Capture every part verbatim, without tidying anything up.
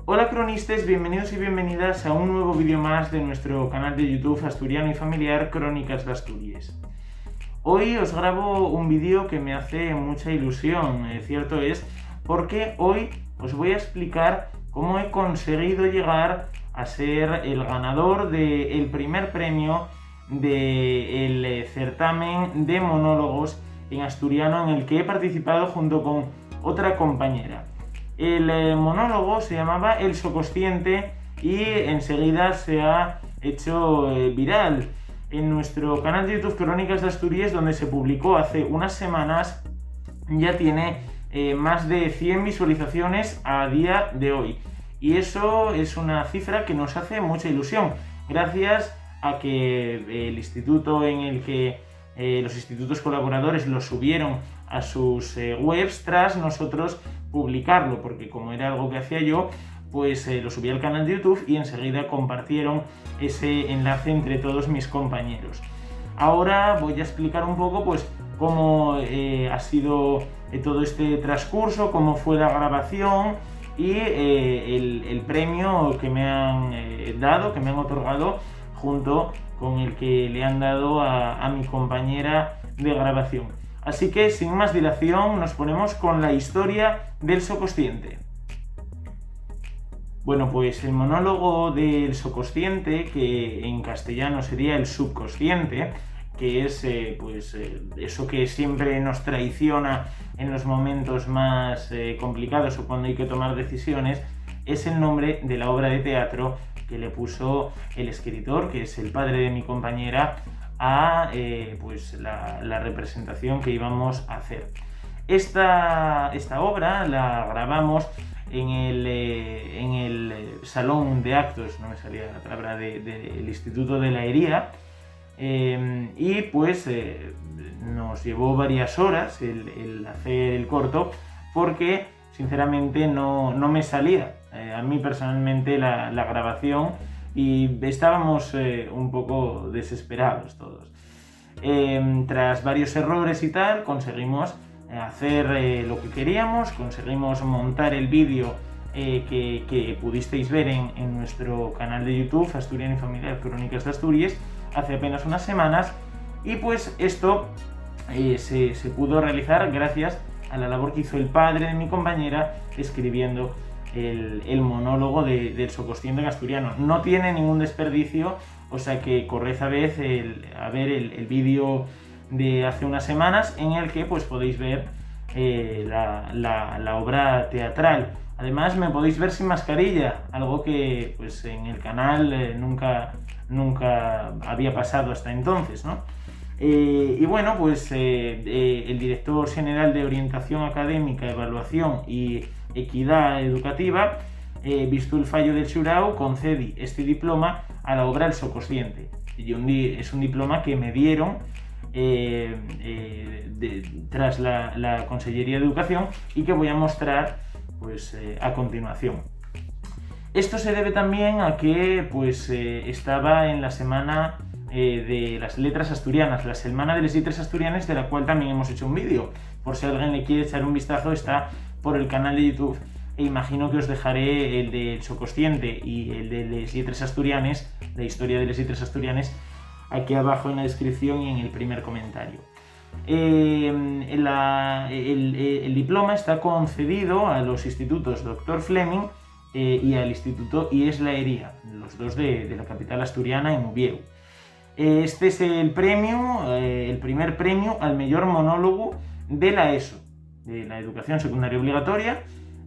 Hola cronistes, bienvenidos y bienvenidas a un nuevo vídeo más de nuestro canal de YouTube asturiano y familiar Crónicas d'Asturies. Hoy os grabo un vídeo que me hace mucha ilusión, eh, cierto es, porque hoy os voy a explicar cómo he conseguido llegar a ser el ganador del primer premio del, eh, certamen de monólogos en asturiano en el que he participado junto con otra compañera. El, eh, monólogo se llamaba El Socosciente y enseguida se ha hecho, eh, viral. En nuestro canal de YouTube Crónicas d'Asturies, donde se publicó hace unas semanas, ya tiene, eh, más de cien visualizaciones a día de hoy. Y eso es una cifra que nos hace mucha ilusión, gracias a que, eh, el instituto en el que, eh, los institutos colaboradores lo subieron a sus, eh, webs tras nosotros publicarlo, porque como era algo que hacía yo, pues, eh, lo subí al canal de YouTube y enseguida compartieron ese enlace entre todos mis compañeros. Ahora voy a explicar un poco, pues, cómo, eh, ha sido, eh, todo este transcurso, cómo fue la grabación y, eh, el, el premio que me han, eh, dado, que me han otorgado, junto con el que le han dado a, a mi compañera de grabación. Así que, sin más dilación, nos ponemos con la historia del Socosciente. Bueno, pues el monólogo del Socosciente, que en castellano sería el subconsciente, que es, eh, pues, eh, eso que siempre nos traiciona en los momentos más, eh, complicados o cuando hay que tomar decisiones, es el nombre de la obra de teatro que le puso el escritor, que es el padre de mi compañera, a, eh, pues la, la representación que íbamos a hacer. Esta, esta obra la grabamos en el, eh, en el, eh, salón de actos, no me salía la palabra, de, de, el Instituto de la Hería, eh, y pues, eh, nos llevó varias horas el, el hacer el corto, porque sinceramente no, no me salía, eh, a mí personalmente la, la grabación y estábamos, eh, un poco desesperados todos. Eh, tras varios errores y tal, conseguimos, eh, hacer, eh, lo que queríamos, conseguimos montar el vídeo, eh, que, que pudisteis ver en, en nuestro canal de YouTube, Asturiano y Familiar Crónicas d'Asturies, hace apenas unas semanas. Y pues esto, eh, se, se pudo realizar gracias a la labor que hizo el padre de mi compañera escribiendo el, el monólogo de, del Socosciente en asturiano. No tiene ningún desperdicio, o sea que corred a vez el, a ver el, el vídeo de hace unas semanas en el que, pues, podéis ver, eh, la, la, la obra teatral. Además, me podéis ver sin mascarilla, algo que, pues, en el canal, eh, nunca, nunca había pasado hasta entonces, ¿no? Eh, y bueno, pues, eh, eh, el director general de Orientación Académica, Evaluación y Equidá Educativa, eh, visto el fallo del xurao, concedi este diploma a la obra El Socosciente. Y un di-, es un diploma que me dieron, eh, eh, de, tras la, la Consellería de Educación y que voy a mostrar, pues, eh, a continuación. Esto se debe también a que, pues, eh, estaba en la semana, eh, de las letras asturianas, la Semana de les Lletres Asturianes, de la cual también hemos hecho un vídeo. Por si alguien le quiere echar un vistazo, está por el canal de YouTube. E imagino que os dejaré el del Socosciente y el de les Lletres Asturianes, la historia de les Lletres Asturianes, aquí abajo en la descripción y en el primer comentario. Eh, la, el, el diploma está concedido a los institutos Doctor Fleming, eh, y al Instituto IES La Hería, los dos de, de la capital asturiana, en Uviéu. Eh, este es el premio, eh, el primer premio al meyor monólogo de la ESO, de la educación secundaria obligatoria.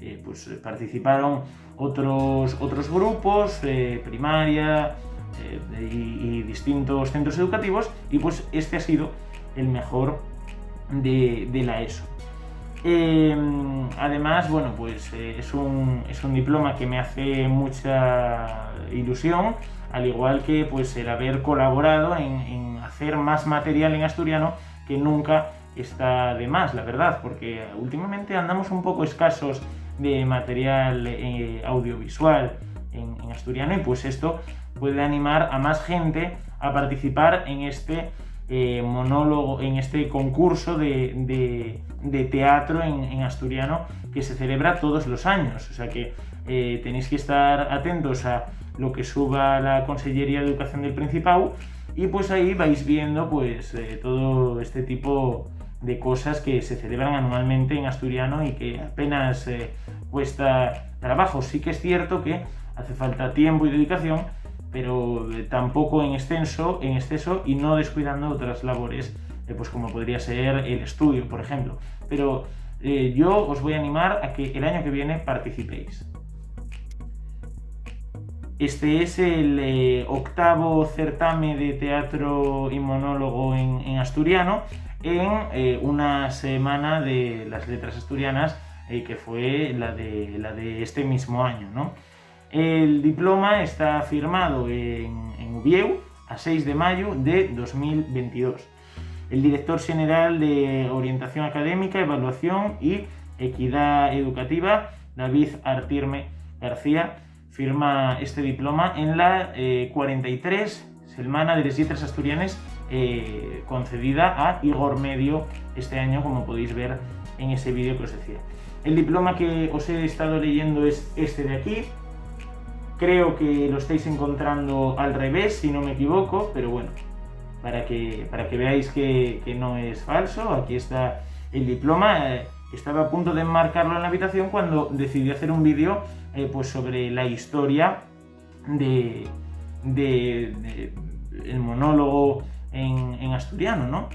Eh, pues, eh, participaron otros, otros grupos, eh, primaria, eh, y, y distintos centros educativos, y pues este ha sido el mejor de, de la ESO. Eh, además, bueno, pues, eh, es un, es un diploma que me hace mucha ilusión, al igual que, pues, el haber colaborado en, en hacer más material en asturiano, que nunca está de más, la verdad, porque últimamente andamos un poco escasos de material, eh, audiovisual en, en asturiano, y pues esto puede animar a más gente a participar en este, eh, monólogo, en este concurso de, de, de teatro en, en asturiano que se celebra todos los años. O sea que eh, tenéis que estar atentos a lo que suba la Consellería de Educación del Principau y pues ahí vais viendo pues eh, todo este tipo de cosas que se celebran anualmente en asturiano y que apenas eh, cuesta trabajo. Sí que es cierto que hace falta tiempo y dedicación, pero eh, tampoco en exceso, en exceso y no descuidando otras labores, eh, pues como podría ser el estudio, por ejemplo. Pero eh, yo os voy a animar a que el año que viene participéis. Este es el eh, octavo certame de teatro y monólogo en, en asturiano, en eh, una semana de las letras asturianas, eh, que fue la de, la de este mismo año, ¿no? El diploma está firmado en, en Uviéu a seis de mayu de dos mil veintidós. El director xeneral de Orientación Académica, Evaluación y Equidá Educativa, David Artirme García, firma este diploma en la eh, cuarenta y tres Selmana de les Lletres Asturianes, eh, concedida a Igor Medio este año, como podéis ver en ese vídeo que os decía. El diploma que os he estado leyendo es este de aquí. Creo que lo estáis encontrando al revés, si no me equivoco, pero bueno, para que, para que veáis que, que no es falso, aquí está el diploma. Eh, estaba a punto de enmarcarlo en la habitación cuando decidí hacer un vídeo eh, pues sobre la historia de, de, de el monólogo en, en asturiano, ¿no?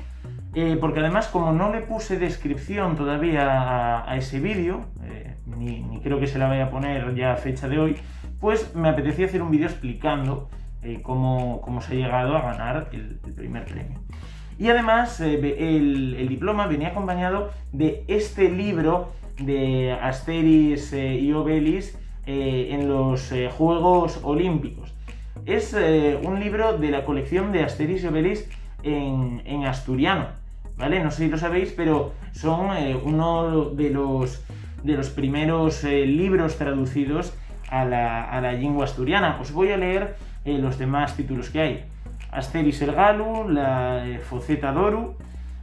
Eh, porque además, como no le puse descripción todavía a, a ese vídeo, eh, ni, ni creo que se la vaya a poner ya a fecha de hoy, pues me apetecía hacer un vídeo explicando eh, cómo, cómo se ha llegado a ganar el, el primer premio. Y además, eh, ve- el, el diploma venía acompañado de este libro de Asteris eh, y Obelix eh, en los eh, Juegos Olímpicos. Es eh, un libro de la colección de Asteris y Obelix en, en asturiano, ¿vale? No sé si lo sabéis, pero son eh, uno de los, de los primeros eh, libros traducidos a la, a la lengua asturiana. Os voy a leer eh, los demás títulos que hay. Asteris el Galu, la eh, Foceta d'Oru,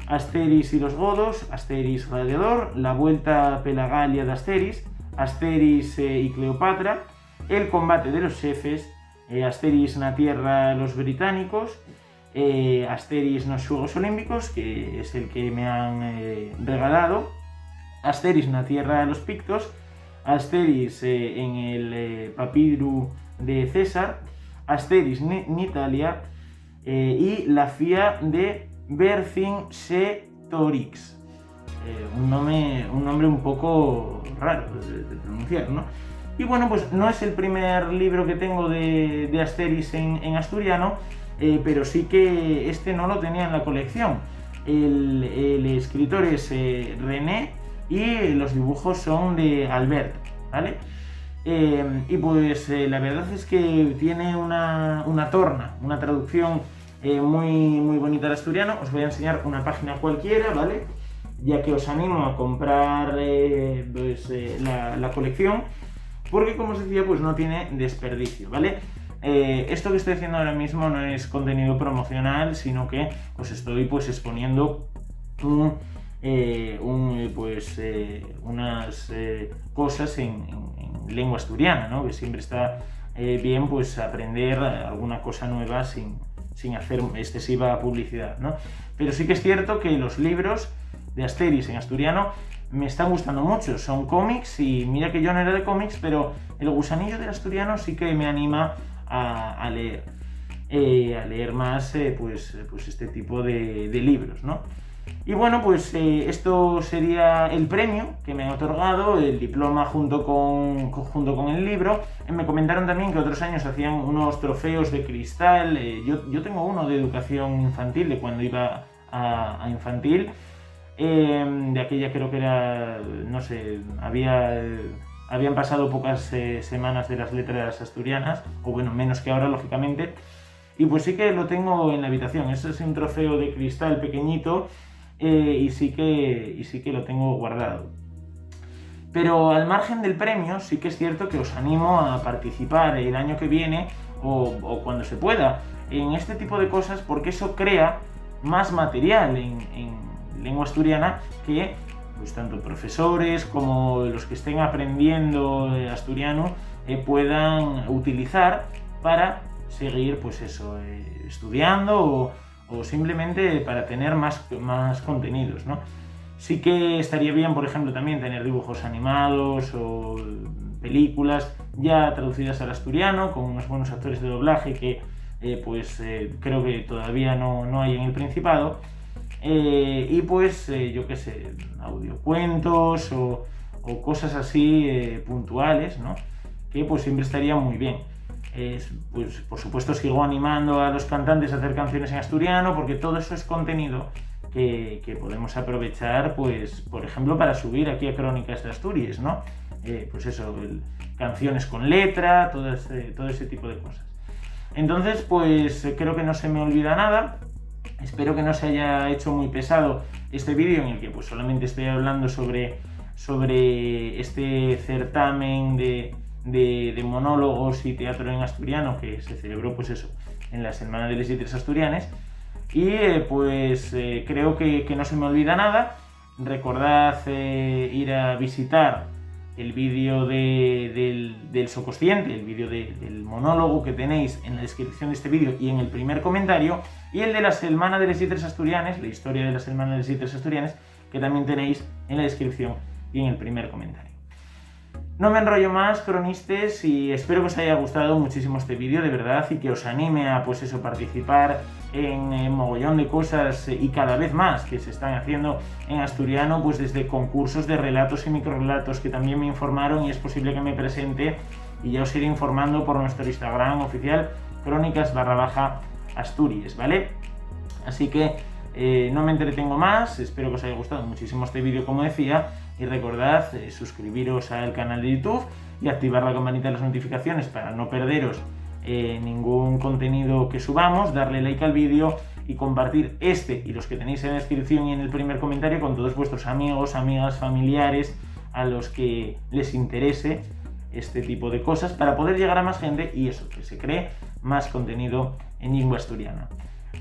Asteris y los Godos, Asteris Gladiador, La Vuelta pela Galia d'Asteris, Asteris eh, y Cleopatra, El Combate de los Xefes, eh, Asteris na Tierra los Británicos, eh, Asteris nos Xuegos Olímpicos, que es el que me han eh, regalado, Asteris na Tierra de los Pictos, Asteris eh, en el eh, papidru de César, Asteris n'Italia eh, y la fía de Vercingetorix. Eh, un, nombre, un nombre un poco raro de, de pronunciar, ¿no? Y bueno, pues no es el primer libro que tengo de, de Asteris en, en asturiano, eh, pero sí que este no lo tenía en la colección. El, el escritor es eh, René y los dibujos son de Albert, ¿vale? Eh, y pues eh, la verdad es que tiene una, una torna, una traducción eh, muy, muy bonita al asturiano. Os voy a enseñar una página cualquiera, ¿vale? Ya que os animo a comprar eh, pues, eh, la, la colección, porque como os decía, pues no tiene desperdicio, ¿vale? Eh, esto que estoy haciendo ahora mismo no es contenido promocional, sino que os estoy pues exponiendo un, eh, un, eh, pues, eh, unas eh, cosas en, en- en lengua asturiana, ¿no? Que siempre está eh, bien pues aprender alguna cosa nueva sin, sin hacer excesiva publicidad, ¿no? Pero sí que es cierto que los libros de Asteris en asturiano me están gustando mucho. Son cómics y mira que yo no era de cómics, pero el gusanillo del asturiano sí que me anima a, a leer, eh, a leer más eh, pues, eh, pues este tipo de, de libros, ¿no? Y bueno, pues eh, esto sería el premio que me han otorgado, el diploma junto con, junto con el libro. Eh, me comentaron también que otros años hacían unos trofeos de cristal. Eh, yo, yo tengo uno de educación infantil, de cuando iba a, a infantil. Eh, de aquella creo que era, no sé, había, habían pasado pocas eh, semanas de las letras asturianas, o bueno, menos que ahora, lógicamente. Y pues sí que lo tengo en la habitación. Ese es un trofeo de cristal pequeñito eh, y, sí que, y sí que lo tengo guardado. Pero al margen del premio, sí que es cierto que os animo a participar el año que viene o, o cuando se pueda en este tipo de cosas, porque eso crea más material en, en lengua asturiana que pues, tanto profesores como los que estén aprendiendo, eh, asturiano, eh, puedan utilizar para seguir, pues eso, eh, estudiando o, o simplemente para tener más, más contenidos, ¿no? Sí que estaría bien, por ejemplo, también tener dibujos animados o películas ya traducidas al asturiano, con unos buenos actores de doblaje que, eh, pues, eh, creo que todavía no, no hay en el Principado. Eh, y pues, eh, yo qué sé, audiocuentos o, o cosas así, eh, puntuales, ¿no? Que pues siempre estaría muy bien. Es, pues, por supuesto, sigo animando a los cantantes a hacer canciones en asturiano, porque todo eso es contenido que, que podemos aprovechar, pues, por ejemplo, para subir aquí a Crónicas de Asturias, ¿no? Eh, pues eso, el- canciones con letra, todo ese, todo ese tipo de cosas. Entonces, pues, eh, creo que no se me olvida nada. Espero que no se haya hecho muy pesado este vídeo en el que, pues, solamente estoy hablando sobre, sobre este certamen de, de- de monólogos y teatro en asturiano que se celebró, pues eso, en la Semana de les Lletres Asturianes. Y, eh, pues, eh, creo que, que no se me olvida nada. Recordad, eh, ir a visitar el vídeo de- del, del Socosciente, el vídeo de- del monólogo que tenéis en la descripción de este vídeo y en el primer comentario, y el de la Semana de les Lletres Asturianes, la historia de la Semana de les Lletres Asturianes, que también tenéis en la descripción y en el primer comentario. No me enrollo más, cronistes, y espero que os haya gustado muchísimo este vídeo, de verdad, y que os anime a, pues eso, participar en, eh, mogollón de cosas, eh, y cada vez más que se están haciendo en asturiano, pues desde concursos de relatos y microrelatos que también me informaron y es posible que me presente y ya os iré informando por nuestro Instagram oficial, crónicas barra baja Asturias, ¿vale? Así que, eh, no me entretengo más, espero que os haya gustado muchísimo este vídeo, como decía, y recordad, eh, suscribiros al canal de YouTube y activar la campanita de las notificaciones para no perderos, eh, ningún contenido que subamos, darle like al vídeo y compartir este y los que tenéis en la descripción y en el primer comentario con todos vuestros amigos, amigas, familiares, a los que les interese este tipo de cosas para poder llegar a más gente y eso, que se cree más contenido en lengua asturiana.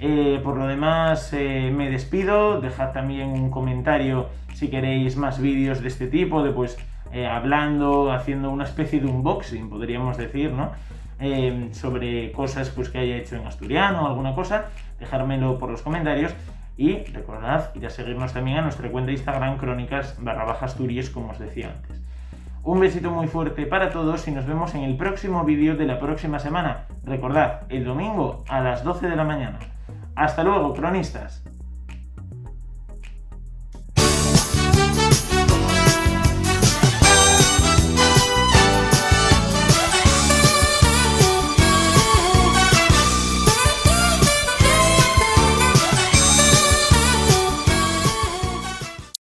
Eh, por lo demás, eh, me despido. Dejad también un comentario si queréis más vídeos de este tipo, de, pues, eh, hablando, haciendo una especie de unboxing, podríamos decir, ¿no? Eh, sobre cosas, pues, que haya hecho en asturiano, alguna cosa, dejármelo por los comentarios. Y recordad ir a seguirnos también a nuestra cuenta de Instagram, crónicas barra baja Asturias, como os decía antes. Un besito muy fuerte para todos y nos vemos en el próximo vídeo de la próxima semana. Recordad, el domingo a las doce de la mañana. Hasta luego, cronistas.